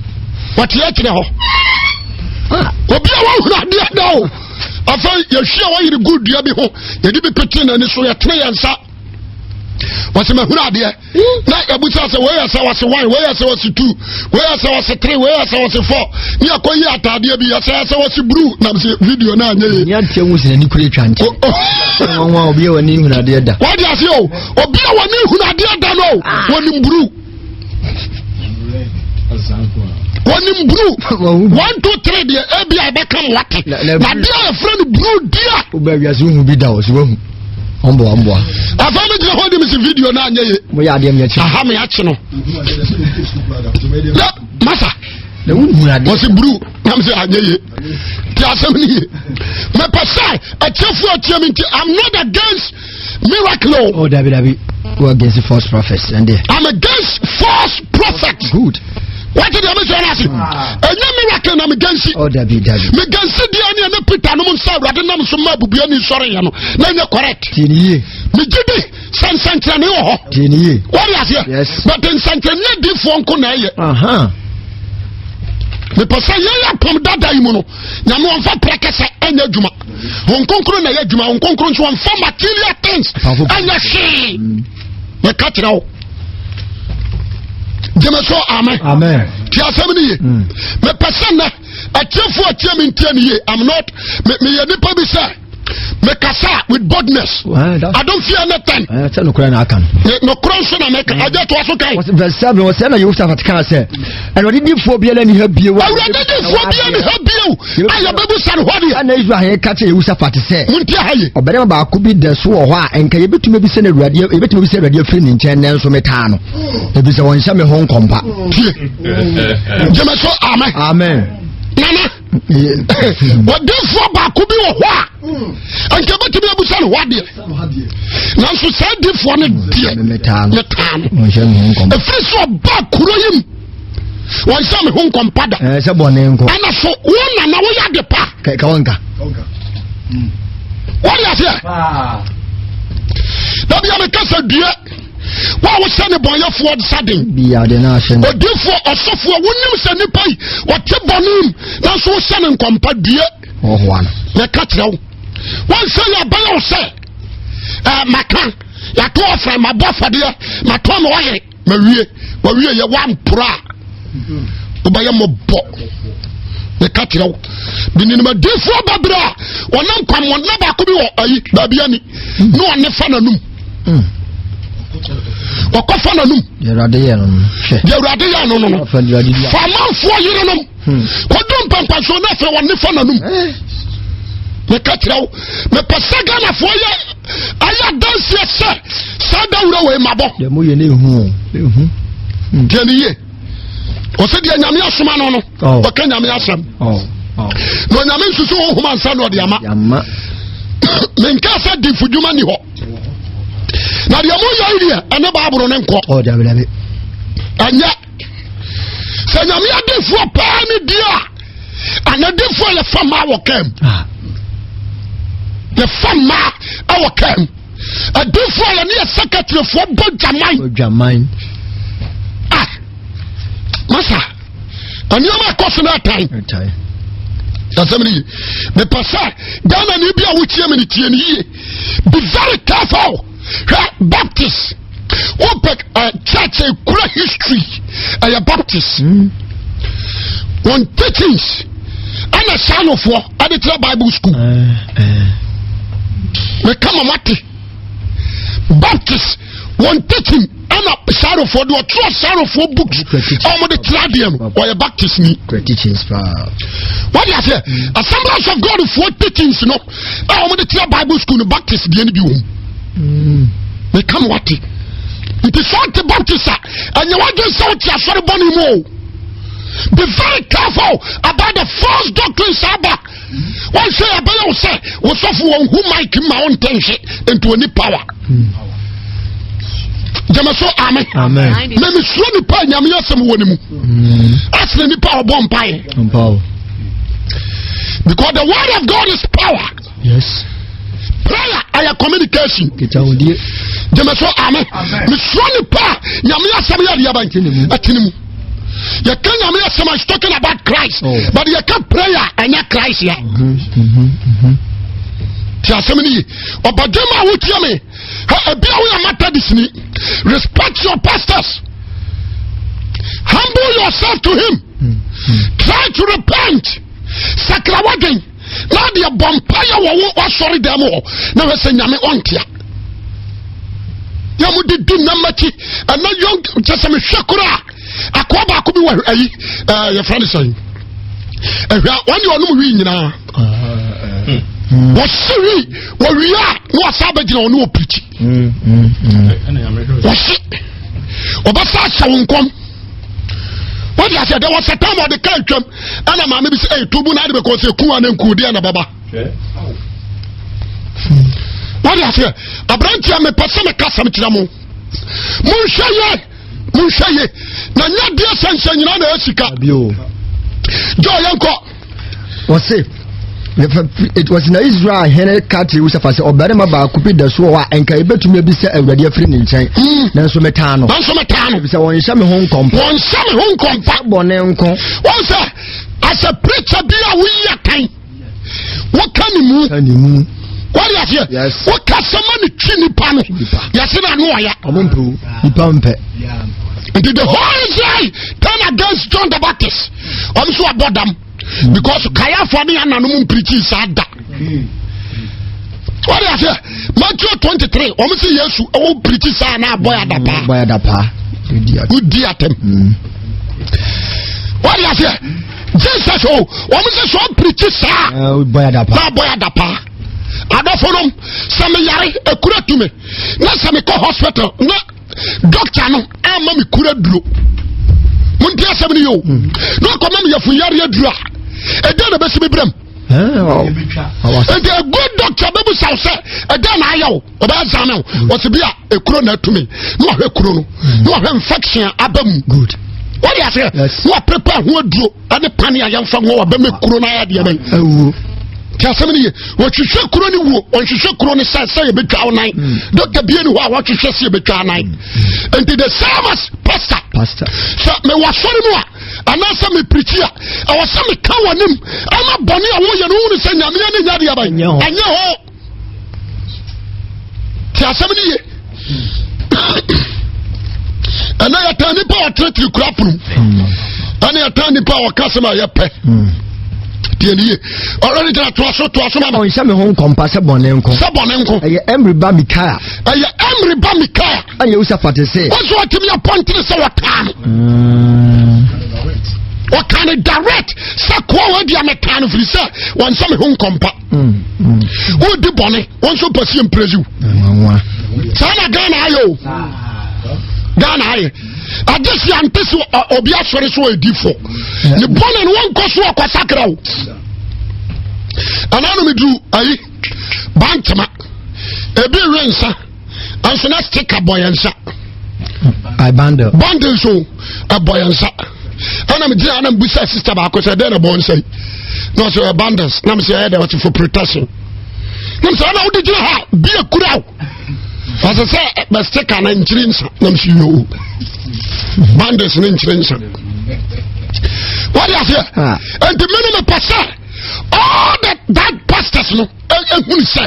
Wɔte akyire hɔ. Ah. Obi a wɔhunu adeɛ da o. Afei yɛhwie a wɔyere gu dua bi ho, yɛde bi pete n'ani so, yɛtene yɛn nsa. Wɔsɛ mahunu adeɛ. Na yɛbusa sɛ wei yɛ sɛ wɔse one, wei yɛ sɛ wɔse two, wei yɛ sɛ wɔse three, wei yɛ sɛ wɔse four. Ne yɛkɔyi ataadeɛ bi, yɛsɛ yɛ sɛ wɔse blue, nam sɛ video no anyɛ yie. Ní ateɛ ho sɛ n'ani kura atwa nkyɛn. Wɔn a obi a wɔne hunu adeɛ da. Wɔde ase o, obi a wɔne hunu adeɛ da no, ah. Wɔnim blue. Wɔnim blue. One, two, three deɛ ebi a ɛbɛka mo wate. Na adeɛ a yɛfrɛ no blue deɛ. Wobɛ wiase wohu bi da o, so wahu. Ɔmboa ɔmboa. Afei mi gyina hɔ di mi si video náà nyɛ ye. Mo yɛ adeɛ mi akyi. Aha mi akyi no. Na masa. Na wo hu adeɛ. Wɔsi buru na mi sɛ anyɛ ye. Ti asɛm ni ye. Mɛpɛ sɛ ɛkyɛfo ɛkyɛ mi nti, I'm not against miracle o. Oh, dabi dabi. Wo against false prophets ɛnde. I'm against false prophets. Good. Wate deɛ mesɛ no ase, ɛnyɛ miracle na megansi. Oh, dabi dabi. Megansi deɛ ne ɛne Peter nom nsa Awurade nam so ma abubuani sɔreyɛ no na ɛnyɛ correct. Tie ne yie. Megye di sɛ nsɛnkyerɛnne wɔ hɔ. Tie ne yie. Wɔde aseɛ. Yes. But nsɛnkyerɛnne adiifoɔ nko na ɛyɛ. Aha. Mepɛ sɛ yɛyɛ apam dada yi mu no, Nyame wɔmfa prɛkɛsɛ ɛnyɛ adwuma. Wɔn nkonkron na ɛyɛ adwuma. Wɔn nkonkron nso wɔmfa material things ɛnyɛ hwee. Mɛka kyerɛ wo, gyeme so amen. Amen. Ti asɛm no ye. Mepɛ sɛ nnɛ atiefoɔ atie me ntie ne ye. I'm not, meyɛ nipa bi sɛ mekasa with boldness. I don't fear anything. Sɛ nokorɛ na aka no. Nokorɛ nso na meka. Agye toa so kan. Verse 7, wɔsɛ na Yehosafat kaa sɛ, Awurade difoɔ biara ni ha bio. Awurade difoɔ biara ni ha bio a yɛbɛbusa no hɔ deɛ. Ɛna Israel hene ka kyerɛ Yehosafat sɛ, Montie ha ye. Ɔbarima baako bi da so wɔ hɔ a ɛnka yɛbɛtumi abisa no Awurade, yɛbɛtumi abisa Awurade afiri ne nkyɛn, nanso metaa no, ɛfiri sɛ wɔnhyɛ me ho nkɔmpa. Tie. Gyeme so amen. Amen. Nana, ɔdifoɔ baako bi wɔ hɔ a nka bɛtumi abusa no hɔ adeɛ, nanso saa difoɔ no deɛ metaa no, metaa no wɔnhyɛ me ho nkɔmpa. Ɛfiri sɛ ɔba kuro yi mu, wɔnhyɛ me ho nkɔmpa da. Ɛɛ, sɛ bɔne nkɔ. Ɛna so wo nana woyɛ ade pa. Ka wɔnka. Wɔde aseɛ dabi a meka sɛ due wo a wohyɛ ne bɔnyɛfoɔ nsa den. Odifoɔ, ɔsɔfoɔ, wonim sɛ nnipa yi wɔte bɔne mu, nanso wohyɛ ne nkɔmpa, due. Ɔhoa no. Mɛka kyerɛ wo, wɔnsɛ yɛ abɛyɛ wo sɛ maka yɛato ɔfrɛ, mabɔ afɔdeɛ, matɔ me ɔyere, mawie, wawie yɛ wamporo a wobɛyɛ mmɔbɔ. Meka kyerɛ wo, menim adiifoɔ babrɛ a ɔnam kwammɔnna baako bi wɔ ayi baabi ani ne ɔne fa n'anum, ɔkɔfa n'anum. Deɛ Awurade yɛ no no, hwɛ. Deɛ Awurade yɛ no no, Ɔfa Awurade di a. Fa amanfoɔ yerenom kɔdu mpampansoɔ na afei wɔne fa n'anum. Meka kyerɛ wo, mepɛ sɛ Ghanafoɔ yɛ ayɛ adanseɛ sɛ saa dawuro wei mabɔ. Deɛ moyɛ no ɛhu o, ɛhu. Deɛ ne yie ɔsɛ deɛ Nyame asoma no Oh. ɔka Nyame asɛm Oh, oh. na Onyame nsusu honhom ansa na ɔde ama. Yama. Menka sɛ difo dwuma ni hɔ, na deɛ moyɛ yi deɛ ɛne Baaboro ne nkɔ. Oh, dabi dabi. Ɛnyɛ sɛ Nyame adifoɔ paa ne die a anadifoɔ yɛfa maa wɔ kam. Ah. Yɛfa mmaa ɛwɔ kaa mu. Adiifoɔ a yɛne yɛ sɛkɛtirifoɔ bɔ dwaman. Dwaman. Ah, masa, nneɛma ɛkɔ so no ɛtan. Ɛtan. Asɛm no yie. Mepɛ sɛ Ghana ni bi a wotie me no tie no yie. Be very careful. Hwɛ Baptist. Wopɛ uh, church ekura history ɛyɛ Baptist. Mm. Wɔn teachings ɛna Shalofoɔ ɛde kyerɛ Bible school. Meka ma mate. Baptist wɔn teaching ɛna Shalofoɔ de ɔtwerɛ Shalofoɔ books a wɔde kyerɛ adeɛ no ɔyɛ Baptist ni. Wɔde aseɛ Assemblies of God foɔ teachings no. a wɔn de kyerɛ bible school no baptist deɛ no bi wɔm mm. meka ma wate nti sɛ ɔte baptist a ɛnyɛ wadwen sɛ wote asɔre bɔne mu o be very careful about the false doctrines aba wɔnhwɛ yɛbɛyɛ wo sɛ wosɔfo wɔn hu mike ma wo ntɛnhwɛ nti wɔni power gyama so amen na mesuro nipa a nyame asɛm wɔ ne mu mm. asene nipa a ɔbɔ mpaeɛ because the word of God is power yes prayer ɛyɛ communication gyama so amen mesuro nipa a nyame asɛm yɛ adeɛ ban ɛtene mu yɛka nyame asɛm is talking about Christ oh. but yɛka prayer ɛnyɛ Christ ya ti asɛm no ye ɔbadwama a wotia me ebi a woyɛ Methodist ni respect your pastors humble yourself to him mm. try to repent sakra wadwen na deɛ bɔ mpaeɛ wɔ wo wasɔre dɛm hɔ na hwɛ sɛ nyame ɔntea yɛ mo de di nam akyi ɛnɛ yɔn kyɛ sɛ mehwɛ koraa akoa baako bi wɔ ayi ɛɛ yɛfrɛ no sɛn ɛhwɛ wɔn deɛ ɔnom wii nyinaa wɔsi wii wɔwie a na wɔsa abɛgyina wɔn ne wɔ pirikyi wɔsi wɔbɛsa ahyɛ wɔn nkɔm wɔde aseɛ dɛ wɔsɛ tam ɔde kaa twam ɛna maame bi sɛ ɛyɛ tubu na ade bɛ kɔ sɛ kuwa ne nku deɛ na bɛba wɔde aseɛ aberanteɛ mepɛ sɛ meka sɛm kyerɛ mo monhwɛ yɛ monhwɛ ye na nyɛ deɛ sɛ nhyɛ nyina na ɛsika gya yɛnkɔ wɔse wɔsi na israel hene ka kyerɛ yehosafat sɛ ɔbarima baako bi da so wɔ hɔ a ɛnka yɛbɛtumi abisa awurade afiri ne nkyɛn hmm. nanso metaa no nanso metaa no sɛ wɔnhyɛ me ho nkɔmpa wɔnhyɛ me ho nkɔmpa bɔne nko wɔn sɛ asɛ preacher bi a woyi atan woka ne mu ne mu wɔde aseɛ woka sɛ ma ne twi nipa no yɛse no ano ɔya ɔmo mpɛ nipa mpɛ nti the whole Israel turn against John the Baptist ɔmo nso abɔ dam because kayafoɔ ne ananom mpirikyi saa da wɔde aseɛ Matthew 23 ɔmo sɛ Yesu ɛwɔ mpirikyi saa na abɔ yɛ adapaa wodi atɛm wɔde aseɛ jesus o wɔn sɛ sɛ ɔpirikyi saa na abɔ yɛ adapaa adɔfo nom sɛ meyare ekura tumi na sɛ mekɔ hospital na doctor no ama me kura duro mo nti asɛm no yɛ o hmm. na ɔkɔma me yɛfo yare aduro a ɛdɛn na bɛsi me brɛm nti a good doctor bɛbusa wo sɛ ɛdɛn na ayɛ wo ɔbɛyɛ examine wo hmm. ɔsɛ bi a ekuro na atumi na wahwɛ kuro no hmm. na wahwɛ infection aba mu wɔde aseɛ na waprepare ho aduro ɛne pane a yɛmfa ho wabɛmɛ kuro no ayɛ adeɛ bɛn nti asɛm no ye wɔhwehwɛ kuro no wuo wɔhwehwɛ kuro no sɛ sɛ yɛbɛtwa wo nan hmm. dɔkta bie ne hɔ a wɔhwehwɛ sɛ yɛbɛtwa nan nti the same as pastor sɛ mewɔ asɔre mu a anaasɛ mepirikyi a ɛwɔ sɛ meka w'anim ama bɔne a woyɛ no wohunu sɛ nyameɛ ne nya deɛ bɛn ɛnyɛ hɔ te asɛm no ye ɛnɛ yɛtaa nipa a ɔtenetene kura pono ɛne yɛtaa nipa a ɔka asɛm a yɛpɛ tiɛ ni ye ɔlɔni gyina toa so toa so ma mi. ɔnhyɛ mi ho nkɔmpa sɛ bɔnne nko. sɛ bɔnne nko. ɛyɛ ɛmiri ba mikaya. ɛyɛ ɛmiri ba mikaya. Ɛna Yehosafat se. Wɔn nso wɔtumi apɔntene sɛ wɔtaa no. Wɔka no direct sɛ koa wɔn adi ametaa no firi sɛ wɔn nsa me ho nkɔmpa. Wodi bɔne wɔn nso pɛ si mpresiw. Saa na Ghana ayɛ o. Ghana ayɛ. Agye si ante so obi asɔre so edi fo. Ne bɔne no wɔn nkɔ so ɔkɔsakra o. Ɛna no mi duru ayi bantama ebi nwe nsa. Nso na sticker bɔ yɛn nsa. Bundle. Bundle nso ɛbɔ yɛn nsa. Ɛna mi gyina ɛna mi bisa sista baako sɛ ɛdɛn na ɛbɔ nsa yi. Na ɔsɛ ɛ bundles na mi sɛ ɛyɛ dɛ ɔsɛ for protection. Nam sɛ ɛna wode gyina ha bia kura wo. Ɔsɛ sɛ bɛstika na nkyiri nsa nam so yoo. Bandits ne nkyiri nsa. Wɔde aseɛ. Nti me no mepɛ sɛ all the that pastors no ehunu sɛ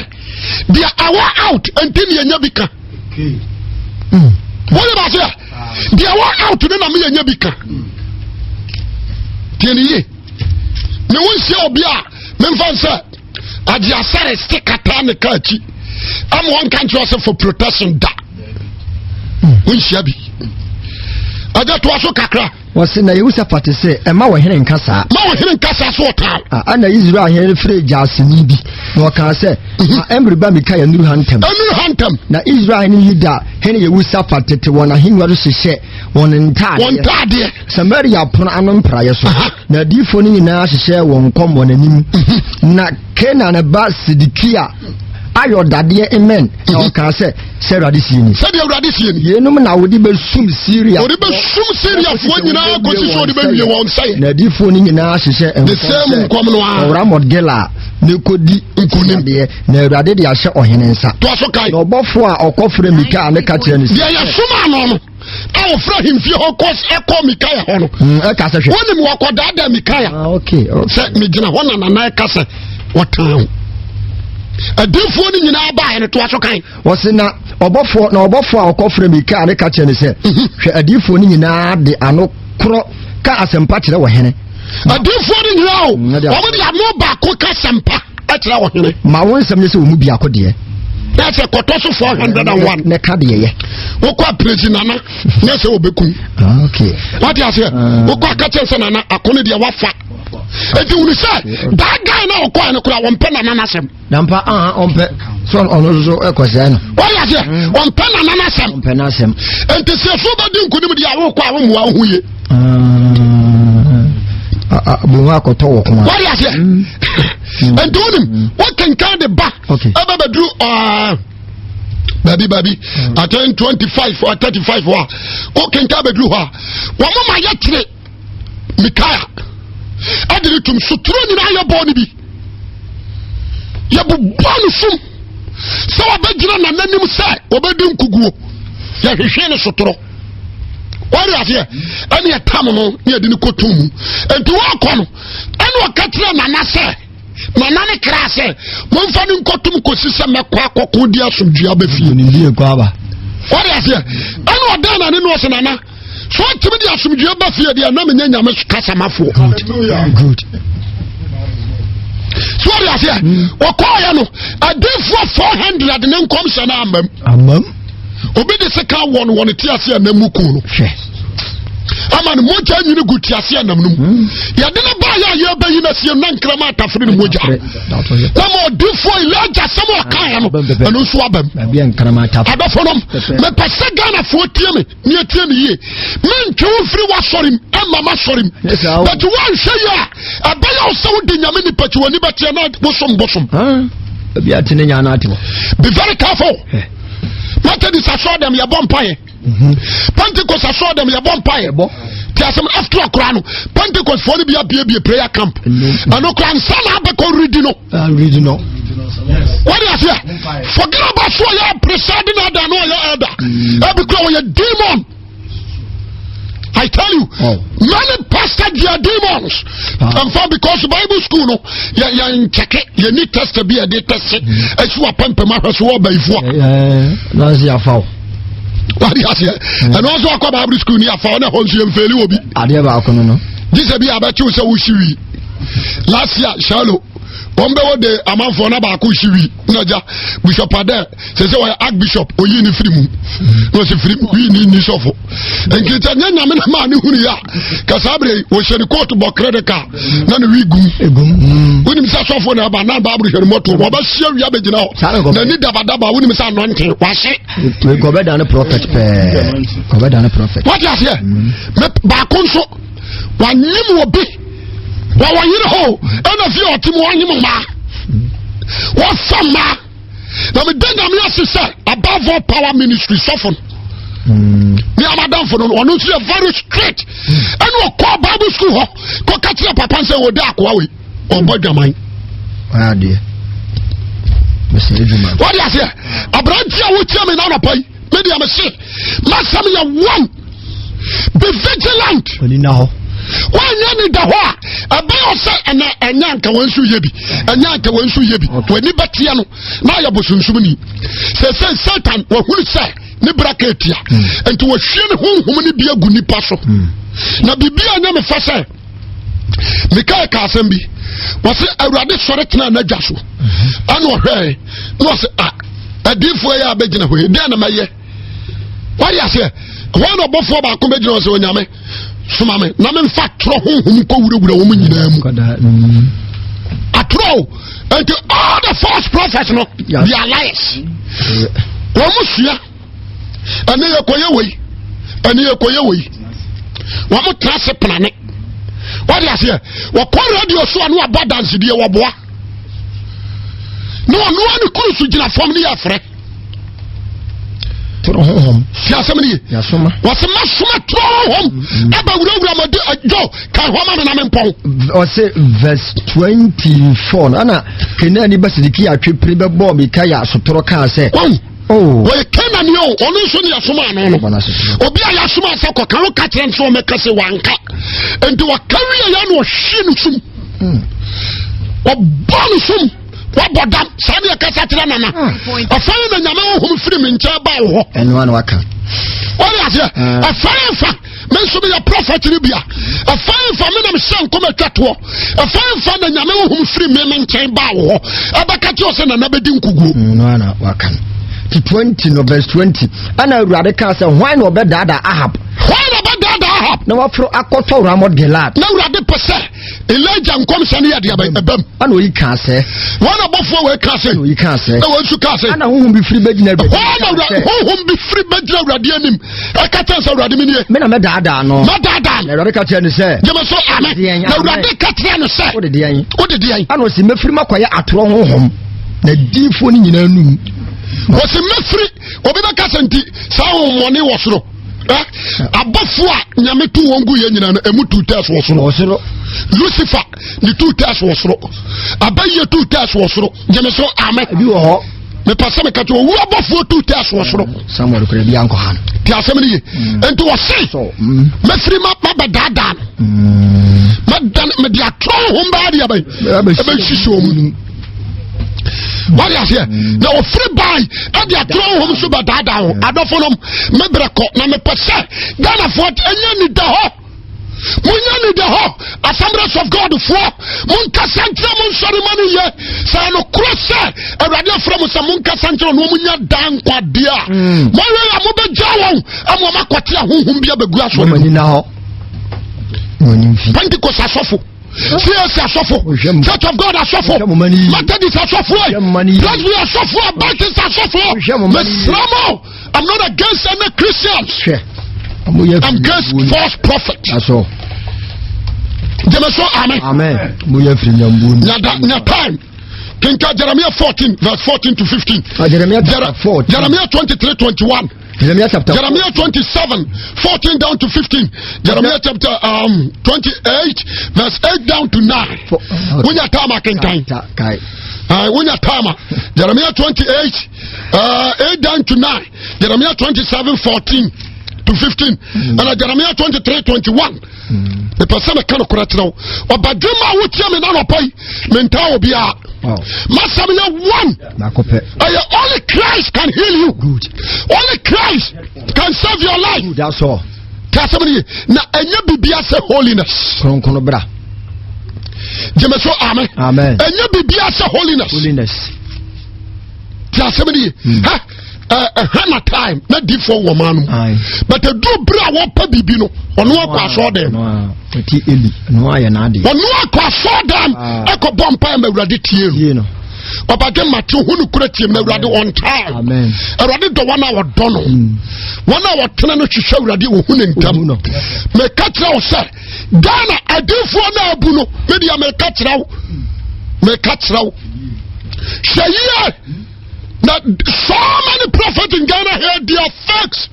deɛ ɛwɔ out nti ne yɛnya bi ka. Wɔde aseɛ deɛ ɛwɔ out ne na me yɛnya bi ka. Tiɛ ne yie. Me wo nhyia obi a memfa nsɛ. Agye asare se kataa ne kaa akyi ama wɔnka nkyerɛ sɛ for protection da wonhyia bi agya toa so kakra. Wɔsi na Yehosafat sɛ ɛma ɔhene nka saa. Ma ɔhene nka saa so ɔtaa. Ɛna Israel hene frɛ gyaaseni bi na ɔkaa sɛ ma Emri ba Mikaia nnuru ha ntɛm. Nnuru ha ntɛm. Na Israel hene Yuda hene Yehosafat tete wɔn ahengua so hyehyɛ wɔn ntaadeɛ. Wɔn ntaadeɛ. Samaria pono ano mpraeɛ so. Na adiyifoɔ no nyinaa hyehyɛɛ wɔn nkɔm wɔn anim. Na Kenaan ba Sedekia ayɔ dadeɛ mmɛn, na ɔkaa sɛ, Sɛ Awurade sie ni. Sɛdeɛ Awurade sie ni. Yeinom na wode bɛsum Siria. Wɔde bɛsum Siriafoɔ nyinaa kɔsi sɛ wɔde bɛwie wɔn sɛe. Na adiyifoɔ no nyinaa hyehyɛ nkɔm sɛ, nkɔm no ara. Kɔ Ramot Gilead na kɔdi nkonim. Adeɛ, na Awurade de ahyɛ ɔhene nsa. Toa so kae. Na ɔbɔfoɔ a ɔkɔfrɛ Mikaia no ka kyerɛɛ no sɛ. Deɛ yɛsomaa no no. A wɔfrɛ ahemfie hɔ kɔ ɛkɔ Mikaia hɔ no. Ɛka sɛ hwɛ. Wonim wɔkɔdaadaa Mikaia. Ah, okay, okay. Sɛ megyina hɔ na nana ɛka sɛ wɔtan wo. Adiifoɔ no nyinaa baeɛ no toa so kan. Wɔse na ɔbɔfoɔ na ɔbɔfoɔ a ɔkɔfrɛ Mikaia no ka kyerɛ no sɛ hwɛ adiifoɔ no nyinaa de ano korɔ ka asɛmpa kyerɛ ɔhene. Adiifoɔ no nyinaa o, wɔn de ano baako ka asɛmpa kyerɛ ɔhene. Ma wo nsɛm nyɛ sɛ wɔn mu biako deɛ. Na sɛ kɔtɔ so 401. Na ka deɛ yɛ. Wokɔ apiresi nana na sɛ wɔbɛkum. Ah, okay. Wate aseɛ ah. Wokɔ akakyɛ sɛ nana ako no deɛ wafa. Eti wunu sɛ that guy na ɔkɔɛ no koraa wɔmpɛ nana n'asɛm. Nampa aha ɔmpɛ so ɔno nso so ɛkɔ sɛɛ no. Wɔyɛ aseɛ ɔmpɛ nana n'asɛm. Ɔmpɛ n'asɛm. Nti sɛ so bɛdi nkunim deɛ awokɔ a wɔmmoa wo ho yie. Bohu akɔtɔ wɔ kɔn. Wɔyɛ aseɛ nti wonim wokenkan de ba ɛbɛ bɛduru baabi baabi atɛn 25 or 35 hɔ a wokenkan bɛduru hɔ a wɔn ma yɛkyerɛ Mikaia ɛde ne tum sotoro nyinaa yɛ bɔɔ no bi yɛbobɔɔ no sum sɛ wɔbɛgyina nananim sɛ wɔbɛdi nkuguo yɛhwehwɛ no sotoro wɔde aseɛ ɛne ɛtam no ne yɛde no kɔtom mu nti wɔkɔ no ɛne ɔka kyerɛ nana sɛ Nana ne kra sɛ, momfa no nkɔtom kɔsi sɛ mɛkɔ akɔko di asomdwoeɛ aba fie. Wɔde aseɛ ɛna ɔdan nane no ɔsɛ nana so ɔtumi de asomdwoeɛ ba fie deɛ na menyɛ nyame kasamafoɔ. So wɔde aseɛ wɔkɔɔyɛ no adiifoɔ 400 ne nkɔmhyɛ no amam. Obi de sika wɔ no wɔ ne te aseɛ na mu kun no. Ama no mogya nwini gu tease anam no mu hmm. Yɛde no baayɛ a yɛbɛyi no asie na nkrama atafere no mogya na ma ɔdifoɔ Elija sɛm a ɔkaeɛ no ɛno nso abam. Adɔfo nom, mepɛ sɛ Ghanafoɔ tie me ne ɛtie me yie. Mentwe wo mfiri w'asɔre m ɛma m'asɔre m, but woanhwɛ yie a ɛbɛyɛ wo sɛ wode Nyame nipa kyi w'ani bɛteɛ na wosom bosom. Be very careful. Methodist asɔre dɛm yɛbɔ mpaeɛ. Pentecost asɔrɔ dɛm yɛbɔ mpaeɛ te asɛm after akora no Pentecost foɔ no bi abiebie prayer camp ɛno kora nsa na abɛkɔ redi no ah, redi no wɔde aseɛ forget about so ɔyɛ presiding elder no ɔyɛ elder ebi kora ɔyɛ demon. I tell you, oh. Many pastors they are demons. Ah. And for because Bible school no, yeah, yeah, check it. You need test to be a test. It's what pump my so by for. Yeah, that's your fault. Wade aseɛ ɛno nso akɔ bible school ni afa ɔne hɔ nso yɛmfɛli wɔ bi adeɛ baako no no gye sɛ bi abɛkyew sɛ wohyi wi last year shalo wɔn bɛwɔ de amanfoɔ na baako hyi wi na gya bishop adɛ sɛ sɛ wɔyɛ archbishop oyi ne firi mu na ɔsɛ firi wi ne ni sɔfo nkita nyɛ nyame na maa ne hunu yɛ a kasa abere wɔhyɛ ne kóòtù bɔ credit card na ne wi gum wonim sɛ sɔfo na aba na baabulu hwɛ ne mɔto wɔbɛhyia wia bɛgyina hɔ na ni dabadaba wonim sɛ anɔnten wahye. Kɔbɛda ne prophet pɛɛ kɔbɛda ne prophet. Wate aseɛ baako nso wanyim wɔ bi wɔwɔ yere hɔ ɛna fie ɔte mu wanyim mmaa wɔfa mmaa. Na meda Nyame ase sɛ Above All Power Ministry sɔfo no ne amadamfo no ɔno nso yɛ very straight ɛne ɔkɔɔ Bible school hɔ kɔka kyerɛ papa sɛ wɔde akoa wei ɔbɔ dwaman. Wɔde aseɛ aberante a wotia me n'anɔpa yi me deɛ me se masɛm yɛ one be vigilant. Wɔnyɛ ni da hɔ a ɛbɛyɛ sɛ ɛnɛ ɛnyɛ anka wɔn nso yɛ bi ɛnyɛ anka wɔn nso yɛ bi wɔn ani bɛteɛ no na ayɛ bosonsom ni sɛ sɛ Satan wɔhunu sɛ ne bra ka etia hmm. nti wɔhwie ne honhom no bi agu nipa so hmm. na biribi a nyɛ mefa sɛ mikael ka asɛm bi wɔse awurade sɔre tena n'adwa so hmm. ɛna ɔhwɛɛ na ɔse a adiifoɔ yi a bɛgyina hɔ yi deɛ na mɛyɛ wade aseɛ hɔ na ɔbɔfoɔ baako bɛgyina hɔ sɛ onyame soma me na memfa torɔ honhom kɔ wurawura wɔn nyinaa mu atorɔ nti all the false prophets no they are liars wɔn mo sua ɛne yɛ kɔyɛ wei ɛne yɛ kɔyɛ wei wɔn mo tena ase penane wɔde aseɛ wɔkɔ radio so a ne wɔabɔ adansedie wɔboa na ɔno a ne kuru so gyina fam ne yɛ frɛ toro honhom. Fi asɛm no ye. Yasoma. Wɔsi masoma toro honhom. Mm. Aba wurawura mo de dwo ka hɔ ma me na me mpɔn. Ɔsi verse 24 no ɛna Kenani ba Sidikiya atwepere bɛbɔɔ Mikaya asotoro kaa sɛ. Wɔn. Oh. Wɔyɛ Kenani o ɔno nso ne yasoma ano no. Obi a yasoma sɛ kɔka wo ka kyerɛ nso ɔmɛka sɛ wanka. Nti wɔka wie yɛ na ɔhwie no sum. Hmm. Ɔbɔ no sum. Wabɔ dam saa ne ɛkasa kyerɛ nana ɔfa yi na nyame honhom firi me nkyɛn ba wo hɔ. Ɛno ano aka. Wɔde aseɛ ɔfa yi fa me nso meyɛ prɔfɛt no bia ɔfa yi fa me nam hyɛ nkɔm atwa toɔ ɔfa yi fa na nyame honhom firi me me nkyɛn ba wo hɔ ɛbɛka kyerɛ sɛ nana bɛdi nkuguo. Ɛno ano waka no. Ti 20 no verse 20 ɛna awurade kaa sɛ hwan na ɔbɛdaadaa Ahab. Hwan na ɔbɛdaadaa Ahab. Na waforo akɔtɔ Ramot Gilad. Na awurade pɛ sɛ Elijah nkɔmhyɛ no yɛ deɛ bɛn ɛbɛm. Ɛna oyi kaa sɛ. Wɔn abɔfoɔ wɔ kaa sɛ. Ɛna oyi kaa sɛ. Ɛna wɔn nso kaa sɛ. Ɛna honhom bi firi bɛgyina awurade. Wɔn na awurade honhom bi firi bɛgyina awurade anim. Ɛka kyɛn sɛ awurade mi nie. Me na mɛdaadaa no. Mɛdaadaa no. Na awurade ka kyerɛ no sɛ. Gyeme so amen. Na awurade ka kyerɛ no sɛ. Wode deɛn. Wode deɛn. Ɛna ɔsi mɛfiri makɔyɛ atorɔ honhom. Na diifoɔ no nyinaa num. Wɔsi mɛfiri obi bɛka sɛ nti saa honhommɔne wɔ soro. Abɔfoɔ a nyame tu wɔn gu yɛ nyinaa no emu tu tɛs wɔ soro. Lucifer ne tu tɛs wɔ soro. Abayie tu tɛs wɔ soro. Gyeme so amen. Ebi wɔ hɔ. Mepɛ sɛ meka kyerɛ owu abɔfoɔ tu tɛs wɔ soro. Samuel kura bi ankɔ ha no. Te asɛm no ye. Mm. Nti wɔse mm. mɛfiri ma mabɛdaadaa no. Mm. Mɛdane mede atorɔ honhom bɛyɛ deɛ bɛn ɛbɛhyehyɛ wɔn mu. Wade aseɛ na ɔfiri bae ɛde atorɔ honhom so bɛdaadaa ho. Adɔfo nom mebrɛ kɔ na mepɛ sɛ Ghanafoɔ ɛnyɛ nida hɔ. Monyɛ ni da hɔ Assemblies of God foɔ monkasa nkyerɛ mo nsɔre ma no ye sɛ ɛnokorɛ sɛ Awurade afrɛ mo sɛ monkasa nkyerɛ no ɔmo daa nkwa deɛ a hmm. moyɛ a mobɛgya wɔn ama ɔmo akɔte ahonhom bi abɛgu asɔre Pentecost asɔfo CAC asɔfo Church of God asɔfo Methodist asɔfo Presby asɔfo Baptist asɔfo mesrɛ mo I'm not against any Christians. I'm against false prophets. That's all. Jẹ́mi sọ amen. Amen. Mo yẹ firi nyambu. Nyada nya time. Kinka Jeremiah 14 verse 14 to 15. Uh, Jeremiah chapter 14. Jeremiah 23 21. Jeremiah chapter Jeremiah 27 14 down to 15. Jeremiah chapter 28 verse 8 down to 9. Wunya time akinkan. Wunya time. Jeremiah 28 8 down to 9. Jeremiah 27 14 to 15. Mm. And Jeremiah 23 21. mepɛ sɛ meka nokorɛ kyerɛ wo ɔbadwemma a wotie me nanɔpa yi mentaa obiaa masɛm yɛ one ɛyɛ only Christ can heal you. Good. Only Christ can save your life. Good, that's all. Tí a sẹ́mi ni na ẹ̀yẹ bìbí ase holiness. Kronkron bra. Jẹ́mi so amen. Amen. Ẹ̀yẹ bìbí ase holiness. Holiness. Tí a sẹ́mi ni ha ɛhwɛ na time na difoɔ wɔ maa no mu but ɛduru bere a wɔpɛ biribi no ɔno akɔ asɔɔdɛm ɔno akɔ asɔɔdɛm ɛkɔ bɔ mpae ma awurade tie no ɔbɛgye mate ho no kura tie na awurade on time awurade dɔ wɔn a wɔdɔ no hmm. wɔn a wɔtena no hwehwɛ awurade wɔhu ne ntam meka kyerɛ wo sɛ ghana adiifoɔ no abu no medeɛ meka kyerɛ wo meka kyerɛ wo hwɛ yie na so many prophets in Ghana here they are fakes.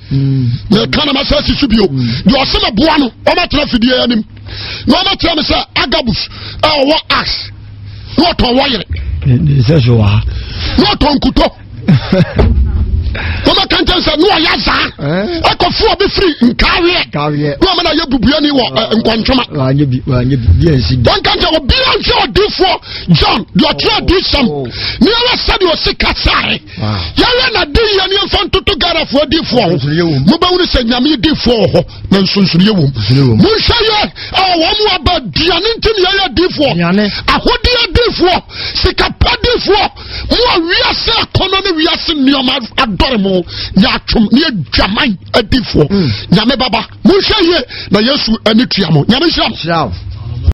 Na ɛka na masa si so bio deɛ ɔsɛ mɛ boa no ɔma tena fidie anim na ɔma kyerɛ me sɛ Agabus a ɔwɔ axe na ɔtɔn wɔyere. Ne sɛ so wɔ ha. Na ɔtɔ nkutɔ. Wɔbɛka nkyɛn sɛ ne ɔyɛ azaa. Ɛkɔfo obi firi nkaaweɛ. Nkaaweɛ. Ne ɔma na yɛ bubuani wɔ nkɔntwoma. Wanyɛ bi wanyɛ bi bi ansi da. Wɔnka nkyɛn obiara nhwɛ odiifoɔ John deɛ ɔtwerɛ adiyisɛm. Oh. Ne yɛwɔ sɛdeɛ ɔsi kasae. Yɛyɛ na di yɛ ne yɛmfa ntoto Ghanafoɔ adiifoɔ ho. Mobɛhunu sɛ Nyame diifoɔ wɔ hɔ na nsonsonoeɛ wom. Monhwɛ yɛ ɛwɔ wɔn mu aba aduane nti ne yɛyɛ adiifoɔ. Ahodeɛ adiifoɔ, sikapɛ diifoɔ, mo a wiase akɔnnɔ ne wiase nneɛma adɔre mo, nyaatwom ne adwaman adiifoɔ. Nyame baba, monhwɛ yie na Yesu ani tua mo. Nyame nhyira mo.